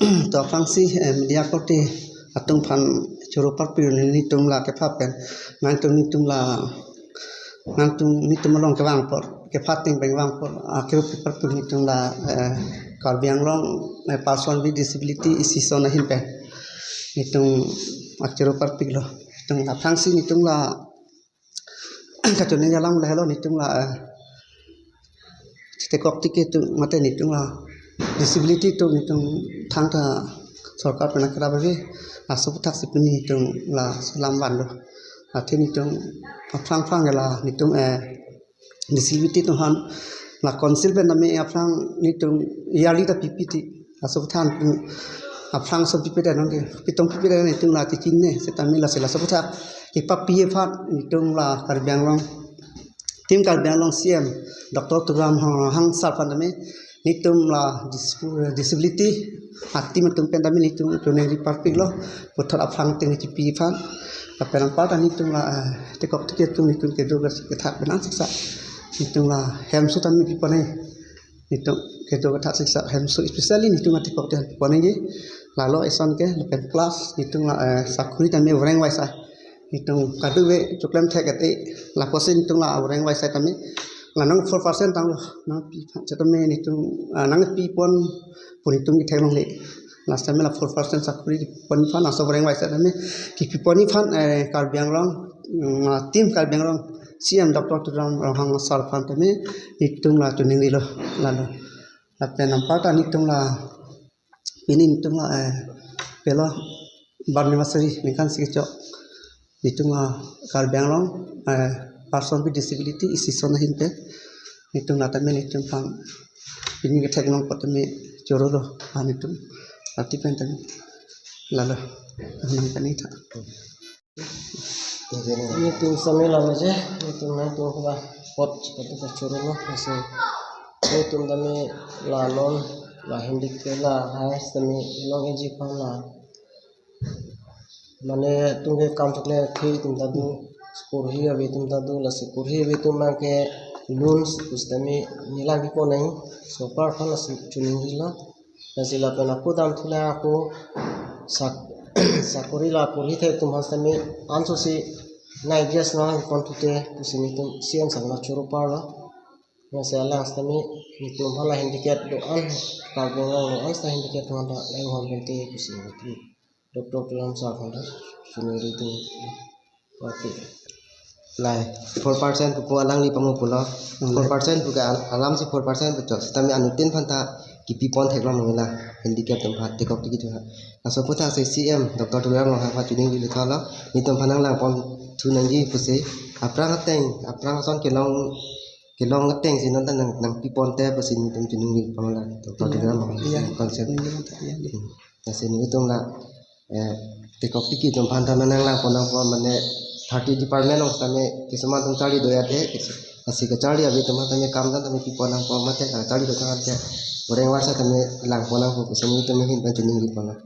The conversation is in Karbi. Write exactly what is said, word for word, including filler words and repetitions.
To aphrangsi, eh, media korte atum aphan choro parpik nelitum la kepha pen. Nangtum nelitum la, nangtum nelitum along kevang apot, kepha ateng pen vang apot, ah, choro parpik nelitum la, eh, Karbi Anglong, eh, Person with Disability Association ahin pen nelitum, ah, choro parpiklo. Nelitum aphrangsi nelitum la kachiningri alam lahelo, nelitum la, eh, tekok tiki atum mate nelitum la disability atum nelitum thangta sorkar pen akra babi laso aputhak si pini nelitum laso alam vanlo. Athe nelitum aphrang aphrang la nelitum, eh, disability atum aphan la council pen tame aphrang nelitum yearly ta pipi ti laso aputhak aphrang ason pipedet nangke, pitong pipedet nelitum la tikin ne setame lasi laso aputhak kepapi aphan nelitum la Karbi Anglong, Team Karbi Anglong C M Doctor Tuliram Ronghang sir aphan tame nelitum la dis-, disability a-team atum pen tame nelitum choningri parpiklo, puthot aphrang ateng kipi aphan. Lapen anparta nelitum la, eh, tekok tiki atum nelitum kedo kethak pen an siksa nelitum la hemso tame pipon nang. Nelitum kedo kethak siksa hemso, especially nelitum atekok tiki pipon nangji. Lalo eson ke lapen plus nelitum la, eh, sakori tame voreng vaisai nelitum kadokave choklem thek et-e, lapusi nelitum la voreng vaisai tame la nang four percent tanglo, nangpi aphan setame nelitum, ah, nangpipon pu nelitum kethek longle. Last time la four percent sakori kipon aphan, laso voreng vaisai tame kipipon aphan, eh, Karbi Anglong, mm, ah, Team Karbi Anglong C M Doctor Tuliram Ronghang sir aphan tame nelitum la choningrilo, lalo. Lapen anparta nelitum la pini nelitum la, eh, pelo bar anniversary ningkan isi kechok nelitum la Karbi Anglong, eh, Person with Disability Association ahin pen nelitum la tame nelitum aphan pini kethek long apot tame chorolo, ah, nelitum arti pen tame lalo nang tame tha. Nelitum setame la meje, nelitum nangtum hula pot sepatu kachorolo, lasi nelitum tame la non la handicap la hai setame long eji aphan la mane tungke kam chokle the atum ta do, kurhi ave atum ta do, lasi kurhi ave atum abangke loans pu setame neli lang pipon nang, sorkar aphan lasi choningrilo. Lasi lapen ako damthu le ako sak-, sakori la kurhi the atum aphan setame ansose nai gas na pon thute pusi nelitum C M sir aphan choro parlo. Lasi alang setame nelitum aphan la handicap do-an, Karbi Anglong do-an seta handicap do-an ta lang hon pente pusi nelitum Doctor Tuliram sir aphan ta chiningri tum parpik. Lai, four percent pupo alangli pamo pulo. Hmm. Four percent pu ke al-, alam si four percent pu chot. Setame anuttin aphan ta kipipon theklong nangji la handicap atum aphan tekok tiki atum aphan. Laso aputhak si C M Doctor Tuliram Ronghang aphan choningrilo thalo. Nelitum aphan nang langpon thu nangji pusi. Aphrang ateng, aphrang ason kelong, kelong ateng si non ta nang, nangpipon te pusi nelitum chiningri pamela. Doctor Iya. Tuliram Ronghang Iya. Concept. Iya, iya, iya. Hmm. Lasi nelitum la, eh, tekok tiki atum aphan ta nang langpon nangpo mane thirty department along setame kisuman atum charli do ya de, kisu-, lasi kacharli ave atum aphan tame kam dam tame pipon nangpo mate kacharli do tangte voreng vaisai tame langpon nangpo pusi nelitum ahin pen chiningri pamela.